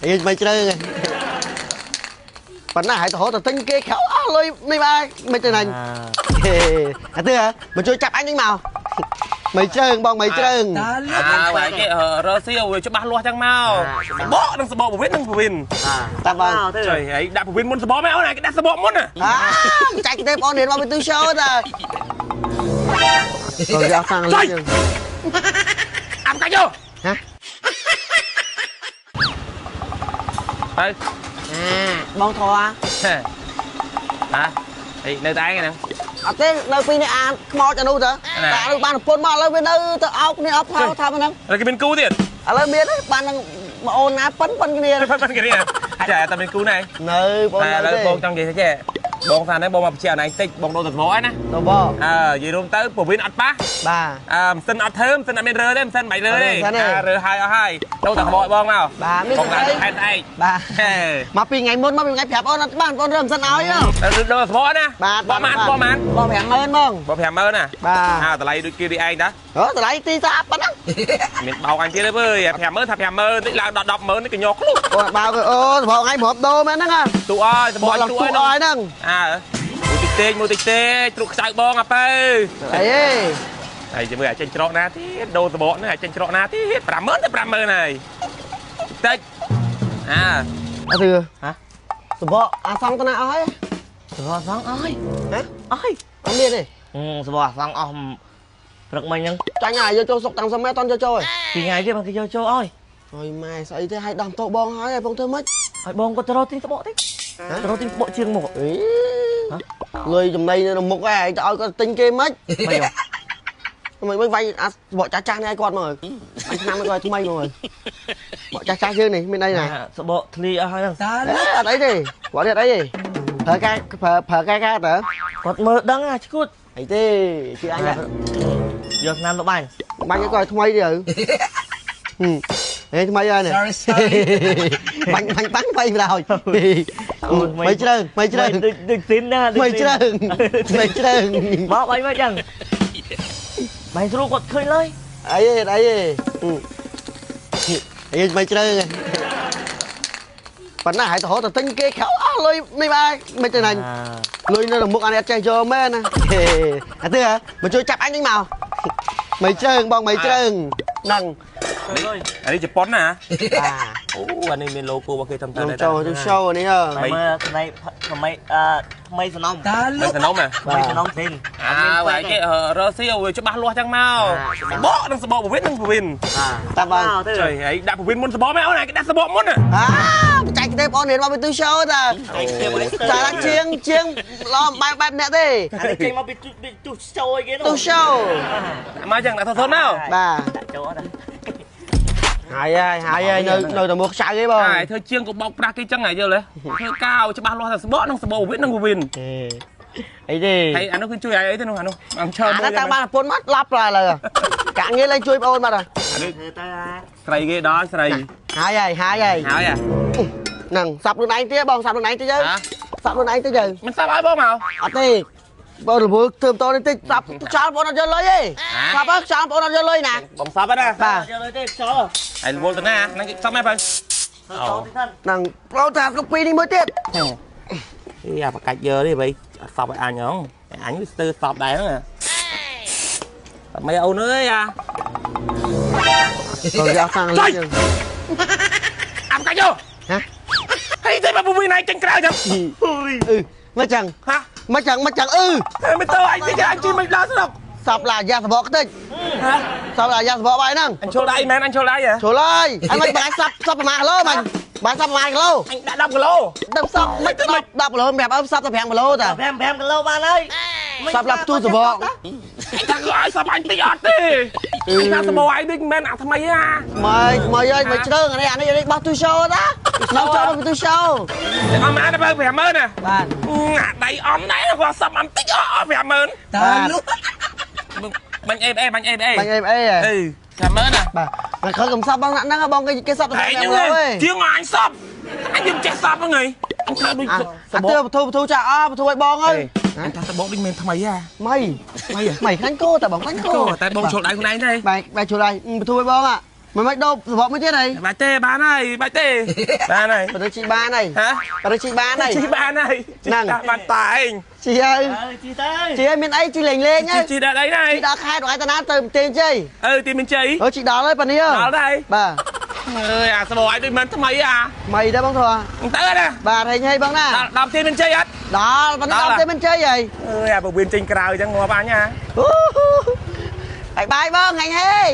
មិនជ្រៅប៉ុណ្ណាហើយទៅរកទៅទិញគេក្រៅអស់លុយនេះបាទមិនទៅណាញ់អាទឿមកជួយចាប់អញវិញមកមិនជ្រើងបងមិនជ្រើងអើហើយគេរកស៊ីឲ្យច្បាស់លាស់ចឹងមកសបកនឹងសបកពវិននឹងពវិនតាមបងចុយហើយដាក់ពវិនមុនសបកមែនអូនគេដាក់សបកមុនណាចាច់ទេបងរៀនមកពីទូ show តាបងយកសាំងលុយអាំកាច់យោហ៎ទៅបងធေါ် ហ៎អីនៅតែឯងហ្នឹងអត់ទេនៅពីនេះអាខ្មោចអានោះទៅតែអានោះបានប្រពន្ធមកឥឡូវវានៅទៅអោកនេះអោបថៅថាហ្នឹងឥឡូវគេមានគូទៀតឥឡូវមានបាននឹងប្អូនណាប៉ិនប៉ិនគ្នាប៉ិនគ្នាចាតែមានគូណែនៅបងឥឡូវបងចង់និយាយចេះបងថាហ្នឹងបងមកបញ្ជាក់អនឯងតិចបងដូរទៅថ្មហើយណាទៅបងអើនិយាយរួមទៅពវិនអត់ប៉ះបាទអឺម៉ាស៊ីនអត់ធ្វើម៉ាស៊ីនអត់មានរើទេម៉ាស៊ីនមិនរើទេរើហើយអស់ហើយដូរតែថ្មឲ្យបងមកបាទមានបងឡើងខែស្អែកបាទមកពីថ្ងៃមុនមកពីថ្ងៃប្រាប់អូនអត់បានបងរើម៉ាស៊ីនឲ្យដូរថ្មណាបាទបងម៉ានបងម៉ានបង50000បងបង50000ណាបាទអើតម្លៃដូចគេនេះឯងតាអូតម្លៃទីសាប៉ុណ្ណឹងមានបោកអញទៀតទេវើយ50000ថា50000តិចឡើងដល់100,000នេះកញ្ញោខ្លួនអូបោកអូថ្មថ្ងៃប្រាប់ដូរមែនហ្នឹងទូអើយថ្មទូអើយហ្នឹងអើមួយតិចទេមួយតិចទេជ្រុកខ្ចៅបងអាពៅអីហើយជាមួយអាចចេញច្រកណាទៀតដូរសបកហ្នឹងអាចចេញច្រកណាទៀត50000ទៅ50000ហើយតិចអើអត់ទេហ៎សបកអាសងទៅណាអស់ហើយសបកអាសងអស់ហើយហ៎អស់ហើយអត់មានទេសបកអាសងអស់ព្រឹកមិញហ្នឹងចាញ់ហើយយកចូលសុកតាំងសមែតន់យកចូលហើយពីថ្ងៃទៀតបានគេយកចូលឲ្យអើយម៉ែស្អីទេឲ្យដោះតោបងហើយឲ្យបងធ្វើម៉េចឲ្យបងគាត់ទៅរកទិញសបកទេទៅរកទិញសបកជាងមុខអីលុយចំណៃនៅមុខឯងទៅឲ្យគាត់ទិញគេម៉េចមិនមិនវាយអាបកចាស់ចាស់នេះឲ្យគាត់មកអញឆ្នាំឲ្យគាត់ថ្មីមកបកចាស់ចាស់យើងនេះមានអីណាសបកធ្លាយអស់ហើយហ្នឹងអត់អីទេគាត់នេះអត់អីទេប្រើកែប្រើកែកែតើគាត់មើលដឹងអាឈួតអីទេជឿអញយកឆ្នាំទៅបាញ់បាញ់ឲ្យគាត់ថ្មីទេហេថ្មីហើយនេះបាញ់បាញ់បាញ់បាញ់ប្រោយមិនជ្រើងមិនជ្រើងដូចទីនណាមិនជ្រើងមិនជ្រើងបោកអីមកចឹងបាញ់ស្រួលគាត់ឃើញឡើយអីអីអីមិនជ្រើងប៉ុណ្ណាហើយទៅរកទៅទិញគេក្រៅអស់លុយនេះបាទមិនទៅណាញ់លុយនៅមុខអានេះអត់ចេះយកមែនណាអាទឿមកជួយចាប់អញវិញមកមិនជ្រើងបងមិនជ្រើងហ្នឹងអានេះជប៉ុនណាបាទអូអានេះមានឡូហ្គោរបស់គេតាមតែចូលទៅ show នេះហ៎មើលថ្មីថ្មីថ្មីសំណុំសំណុំថ្មីសំណុំទីនអើហើយគេរកស៊ីឲ្យច្បាស់លាស់ចឹងមកសបកនឹងសបកពវិននឹងពវិនតាមបងចុយហើយដាក់ពវិនមុនសបកមែនអូនគេដាក់សបកមុនណាអើចាច់ទេបងរៀនមកពីទូ show តាចាជាងជាងឡំបែបបែបអ្នកទេអានេះចេញមកពីទូ show អីគេនោះទូ show មកចឹងដាក់ធន់មកបាទដាក់ចូលអត់ហើយហើយហើយនៅតែមកខ្ចៅទេបងហើយធ្វើជាងក៏បោកប្រាស់គេចឹងហើយយល់ទេធ្វើកៅច្បាស់លាស់តែសបកនឹងសបកវិននឹងវិនអីទេហើយអានោះគឺជួយអីទេនោះអានោះអង្គឈើមួយអានោះតាំងបានប្រពន្ធមកឡាប់ឡើយឡើយកាក់ងារឡើងជួយប្អូនបាត់ហើយអានេះស្រីគេដល់ស្រីហើយហើយហើយហើយហើយហ្នឹងសាប់ខ្លួនឯងទៀតបងសាប់ខ្លួនឯងទៀតយើងសាប់ខ្លួនឯងទៀតយើងមិនសាប់ឲ្យបងមកអត់ទេបងរវល់ធ្វើម៉ូតូនេះតិចសាប់ខ្យល់បងអត់យកលុយទេសាប់ខ្យល់បងអត់យកលុយណាបងសាប់ណាបាទយកលុយទេខ្យល់ហើយរវល់ទៅណាហ្នឹងគេសាប់មែនបើហ្នឹងប្រូថាកពីនេះមួយទៀតអីអាបកាច់យកទេបើសាប់ឲ្យអញហ្នឹងអញវាស្ទើសាប់ដែរហ្នឹងតែមិនអូនអើយអាបងយកសាំងលុយអាបកាច់យកហ៎ហើយទេបើវិញណៃចេញក្រៅចឹងអឺមកចឹងហ៎មកចឹងមកចឹងអឺមិនទៅអញតិចអញជិះមិនដល់ស្រុកសាប់ឡាយ៉ាសបកតិចហ៎សាប់ឡាយ៉ាសបកបាយហ្នឹងអញចូលដៃមែនអញចូលដៃហ៎ចូលហើយអញមិនបាយសាប់សាប់ប្រហែលគីឡូមិនបាយសាប់ប្រហែលគីឡូអញដាក់10គីឡូ 10សាប់មិន10គីឡូប្រាប់អើសាប់តែ5គីឡូតា5គីឡូបានហើយសាប់ឡាផ្ទូសបក អញថាឲ្យសាប់អញតិចអត់ទេអញថាសបកឯងដូចមិនមែនអាថ្មីហ่าថ្មីថ្មីហើយមិនជ្រើងអានេះអានេះបោះទូ show តានៅចូលមកទូ show អស់ម៉ានទៅ50000ណាបាទអាដៃអំដែរគាត់សាប់អញតិចអស់50000 តើបាញ់អេអេបាញ់អេអេបាញ់អេអេអឺ50000ណាបាទតែខំកំសាប់បងហ្នឹងបងគេសាប់តែ500ទេ ជាងអញសាប់អញយើងចេះសាប់ហ្នឹងហីអញថាដូចសបកបធូបធូចាអបធូឲ្យបងហើយ អញថាសបកដូចមិនថ្មីហ่า មីមីមីខ្លាញ់គោតែបងខ្លាញ់គោ តែបងចូលដៃខ្លួនឯងទេ បែកបែកចូលដៃបធូឲ្យបង មិនដូរសបកមួយទៀតហី បាច់ទេបានហើយបាច់ទេបានហើយ បើទៅជីបានហើយ ហ៎ បើទៅជីបានហើយ ជីបានហើយ ហ្នឹង បានតាឯង ជីហើយ ជីទៅ ជីហើយមានអីជីលេងលេងហើយ ជីដល់អីណា ជីដល់ខេត្តដល់ឯតាណាទៅផ្ទះជ័យ អឺទីមានជ័យ អឺជីដល់ហើយប៉ានេះ ដល់ហើយ បាទ អើយអាសបកឲ្យដូចមិនថ្មីអា ថ្មីដែរបងធေါ် ទៅណា បាទហេងហេបងណា ដល់ទីមានជ័យអត់ ដល់ប៉ុន្តែដល់ទីមានជ័យហើយ អើយអាពវៀនចេញក្រៅអញ្ចឹងងាប់អញហ่า បាយបាយបងហេងហេង